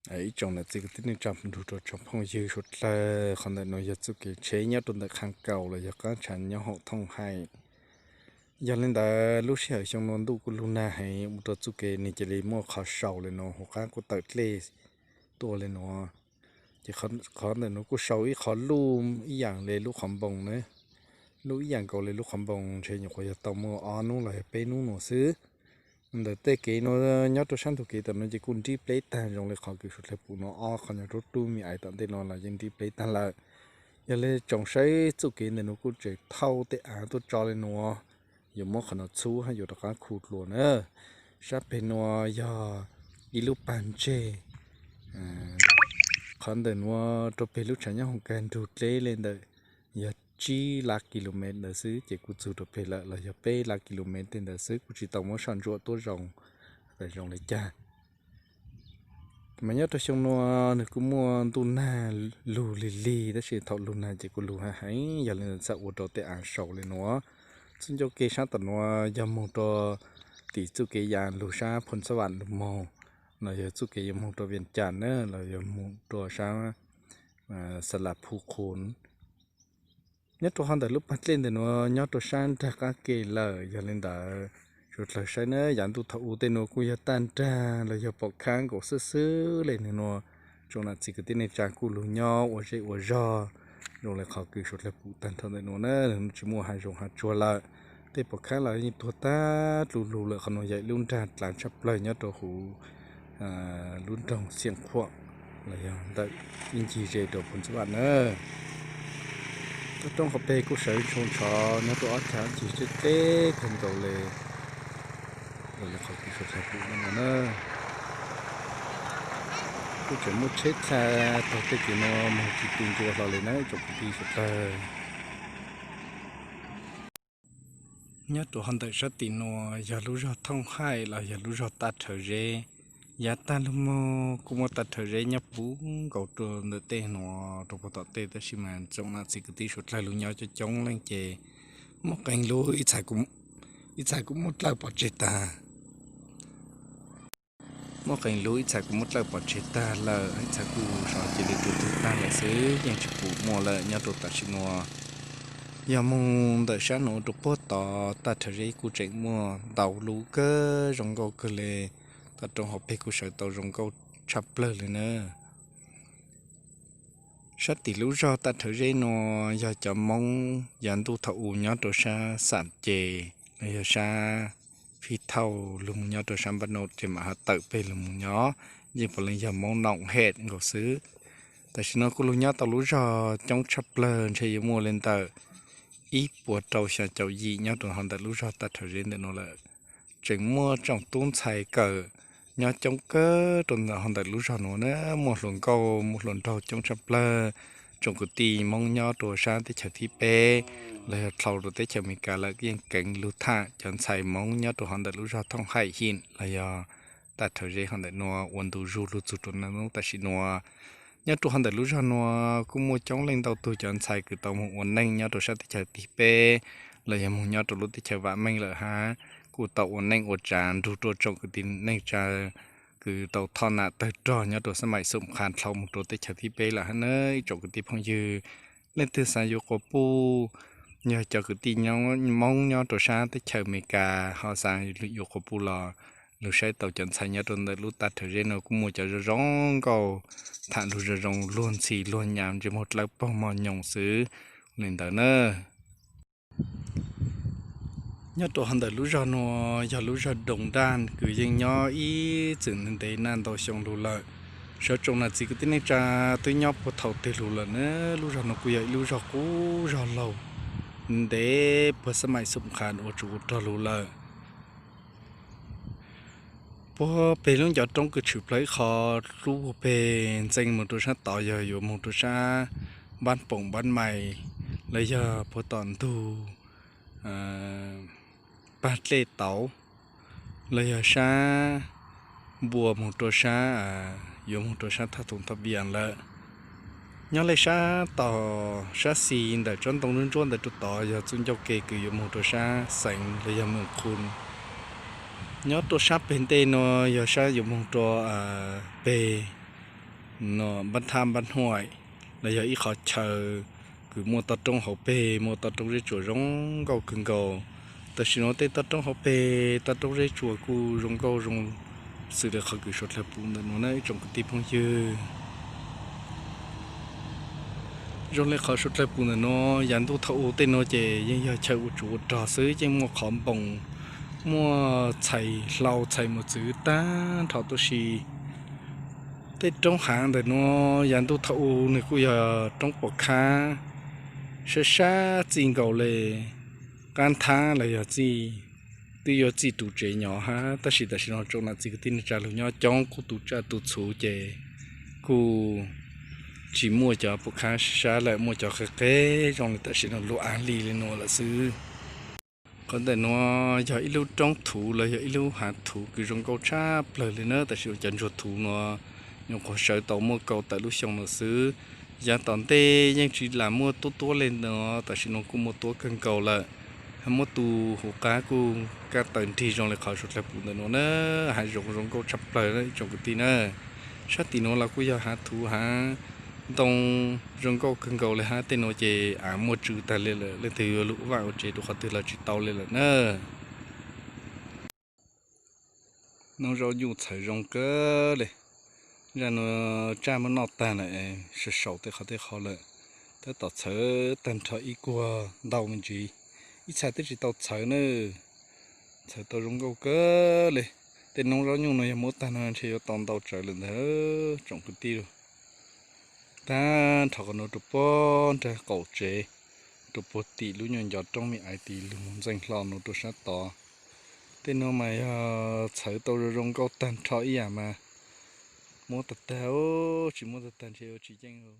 Ib tsoom nam txiv kwv tij neej tsa nrug rua tsoom phooj ywg suav dlawg, qhov ntawm nuav yog txuj kev tsheb nyob rua ntawm Khaj Kaus los yog qaab tshav nyob hoom Thooj Haim. Yog le ntawd lub sij hawm xyoo nuav ntuj kuj lug nag heev ua rua txuj kev nwg ca le muaj qhov sau le nuav, huv qaab kuj tawm dlej tuaj le nuav. Ces qhov ntawm nuav kuj sau ib qhov luj ib yaam le lub qhov npoo na, luj ib yaam nkaus le lub qhov npoo, ntshe nyuam qhuav yog tau muaj ob nub los yog peb nub nuav xwb. Ntawm tej kev nuav nyob rua sab ntug kev tom nuav ces kuj nrib pleb taag zoo le qhov kws suav dlawg pum nuav ob qhov nyob rub rub me ais tom ntej nuav los yeej nrib pleb taag lawm. Yog le tsoom saib txuj kev ntawm nuav kuj tseem thauj tej av tuaj tso le nuav, yuav muab qhov nuav txhub hab yuav rov qaab khu dlua na. Sab peg nuav yog ib lub pag ntseg, qhov ntawm nuav rua peg lub tshav nyob hoom kag nrug dleb le ntawm yog tsib lab kilomev ntawd xwb ces kuj txug rua peg lawm, los yog peb lab kilomev tej ntawd xwb, kuj tsis tau muab soj ntsuam tuab zoo, zoo le caag. Mas nyob rua xyoo nuav nwg kuj muaj ntuj nag lug lig lig, tab sis thaum lug nag ces kuj lug heev heev, yog le ntawd txhaj ua rua tej av sau le nuav. Txuj ncauj ke sab tom nuav yog moog rua tim txuj kev ya lug sab Phoo Xab Vam lug moog, los yog txuj kev yuav moog rua Vias Cas na, los yog moog rua sab Xa Las Phu Qhuv. Nyob rua hov ntawm lub pag dlej ntawm nuav nyob rua sab nraag qaab ke lawm, yog le ntawd suav dlawg saib na, yav ntuj thaum u tej nuav kuj yog tag nraag los yog pom khab nkaus xwb xwb le nwg nuav. Tsoom nam txiv kwv tij neej tsa kuj lug nyob ua zej ua zog zoo le qhov kws suav dlawg pum taag nrho ntawm nuav na, tsis muaj hav zoov hav tsuag lawm. Tej pom khab los yeej tuag tag dlub lug lawm. Qhov nuav yog ib lub nraag dlaav tshaj plawg nyob rua huv lub nroog Xiam Khuam los yog ntawm ib ncig ze rua Phoo Xab Vam na. Toj roob qhov peg kuj sawv ntshoo ntshov nyob rua ob cag ib ncig dleb dleb kawg nkaus le. Zoo le qhov kws suav dlawg pum no na, kuj tseem muaj tsheb dlha taug tej kev nuav moog tsis tu ncua hlo le na tsoom kwv tij suav dlawg. Nyob rua hov ntawm sab tim nuav yog lub zog Thooj Haim los yog lub zog Taj Rhawv Zeb. Yav tag lug moog kuj muaj Taj Rhawv Zeb nyob puv nkaus rua ntawm tej nuav rua puag tom tej, tab sis mas tsoom nam txiv kwv tij suav dlawg lug nyob coob coob leej ces muaj qee lub ib txhais kuj muab dlawb pov tseg tag. Muaj qee lub ib txhais kuj muab dlawb pov tseg tag lawm, ib txhais kuj sov cia li rua twg tag lawm xwb, yeej tsis pum muaj lawm nyob rua tam sim nuav. Yog moog ntawm sab nuav rua puag tod Taj Rhawv Zeb kuj tseem muaj ntau lub kawg zoo nkauj kawg le. Toj roob hauv peg kuj sawv tau zoo nkauj tshaj plawg le na. Sab tim lub zog Taj Rhawv Zeb nuav yog cov Moob yav ntuj thaum u nyob rua sab Xam Ces los yog sab Phij Thauj lug moog nyob rua sab Npab Nau ces mam ho tawm peg lug moog nyob, yeej puav leej yog Moob Noom Hem nkaus xwb. Tam sim no kuj lug nyob tau lub zog coob tshaj plawg, ntshe yuav muaj le ntawm ib puas rau xya caum yim nyob rua hov ntawm lub zog Taj Rhawv Zeb ntawm nuav lawm. Tseem muaj tsoom tub ntxhais kawm nyob coob kawg rua ntawm hov ntawm lub zog nuav na, muaj hluas nkauj muaj hluas nraug coob tshaj plawg. Tsoom kwv tij Moob nyob rua sab teb chaws thib peb los yog dhau rua teb chaws Amelikas lawm yeej keev lug tham cov ntxhais Moob nyob rua hov ntawm lub zog Thooj Haim Him los yog Taj Rhawv Zeb hov ntawm nuav ua ntu zug lug txug rua nub tam sim nuav. Nyob rua hov ntawm lub zog nuav kuj muaj coob leej ntau tug cov ntxhais kws tau moog ua neej nyob rua sab teb chaws thib peb los yog moog nyob rua lub teb chaws vam meej lawm hab, kuj tau ua neej ua tsav nrug rua tsoom kwv tij neej tsa kws tau thoj nam tawg rog nyob rua xab maim xum qha dhau moog rua teb chaws thib peb lawm hab na. Ib tsoom kwv tij phooj ywg, leej twg xav yuav quas puj, yog cov kwv tij Moob nyob rua sab teb chaws Amelikas ho xav yuav quas puj los lug saib tau cov ntxhais nyob rua ntawm lub Taj Rhawv Zeb nuav kuj muaj cov zoo zoo nkauj, tham lug zoo zoo, luag ntxhi luag nyam, ntsej muag dlawb paug mos nyoos xwb le ntawd na. Nyob rua hov ntawm lub zog nuav yog lub zog Doos Daj kws yeej nyob ib txwm ntev ntev naj ntau xyoo lug lawm. Sawv tsoom nam txiv kwv tij neej tsa twb nyob puag thaum twg lug lawm na. Lub zog nuav kuj yog ib lub zog qub zog laug, ntev puag xab maim xum qha ua tsuv ua rog lug lawm. Puag peg lub ncov roob kws tshwm plawg ib qho lub puag peg ntxeev moog rua sab tod yog yuav moog rua sab Npab Poom Npab Mais, los yog puag tom ntug Pag Dlej Tauv, los yog sab npua moog rua sab, yuav moog rua sab Thaj Thoom Thaj Vias lawm. Nyob le sab tom sab xis ntawm tsob ntoo ntsuab ntsuab ntawd rua tod yog txuj ncauj ke kws yuav moog rua sab Xeev los yog Moos Khu. Nyob rua sab peg ntej nuav yog sab yuav moog rua peg no npab thab npab huaim los yog ib qhov chaw kws muaj toj roob hauv peg, muaj toj roob zeb tsuas zoo nkauj kawg nkaus. Tam sim no tej toj roob hauv peg, toj roob zeb tsuas kuj zoo nkauj zoo xws li qhov kws suav dlawg pum ntawm nuav na ib tsoom kwv tij phooj ywg. Zoo li qhov suav dlawg pum ntawm nuav, yav ntuj thaum u tej nuav ces yeej yog chaw ua tsuv ua rog xwb, yeej muaj qhov npoos, muaj txhais hlau txhais mos txwv tag nrho tuab si. Tej roob hav ntawm nuav yav ntuj thaum u nws kuj yog roob pom khab sab sab txij nkaus le qab nthab los yog txij, twb yuav txij tus tsev nyob hab, tab sis tam sim no tsoom nam txiv kwv tij neej tsa lug nyob coob kuj tu tsaj tu txhuv ces kuj tsis muaj cov pum khab sab sab lawm, muaj cov qe qeb zoo li tam sim no lug av li li nuav lawm xwb. Qhov ntawm nuav yog ib lub roob thuv los yog ib lub hav thuv kws zoo nkauj tshaj plawg li na. Tam sim no cov ntsuag thuv nuav nyuam qhuav sawv tau muaj kaum tawm lub xyoo lawm xwb. Yav tom ntej yeej tsis lam muaj tuab tuab li no, tam sim no kuj muaj tuab kawg nkaus lawm. Muab tu huv qab kuj kaj tawm nrig zoo li qhov suav dlawg pum ntawm nuav na. Hav zoov zoo nkauj tshaj plawg ib tsoom kwv tij na. Sab tim nuav los kuj yog hav thuv hav ntoo zoo nkauj kawg nkaus li hab. Tej nuav ces av muaj tsw tag li lawm, leej twg yuav lug ua vaj ua tsev rau qhov twg los tsis tau li lawm na. Noob zaub nyuj txhawv zoo kawg li. Zaj nuav tsaj muab noj tag lawm, saum saum tej qhov tej qhov lawm. Tab tom txhawv tag nrho ib kuag ntau me ntsis, ib txha twb tsis tau txhawv na. Txhawv tau zoo nkauj kawg li. Tej noob zaub nyuj no yog muab tag no ntshe yuav tau ntau tsawv lawm ntag tsoom kwv tij. Tag nrho qhov nuav rau puag nraag qaum tsev, rau puag tim lub nyuag ncov roob me ais tim lug ntxeej hlo nuav rau sab tod. Tej nuav mas yog txhawv tau zoo zoo nkauj tag nrho ib yam mas muab tag tag, tsis muab tag tag ntshe yuav tsis yeej.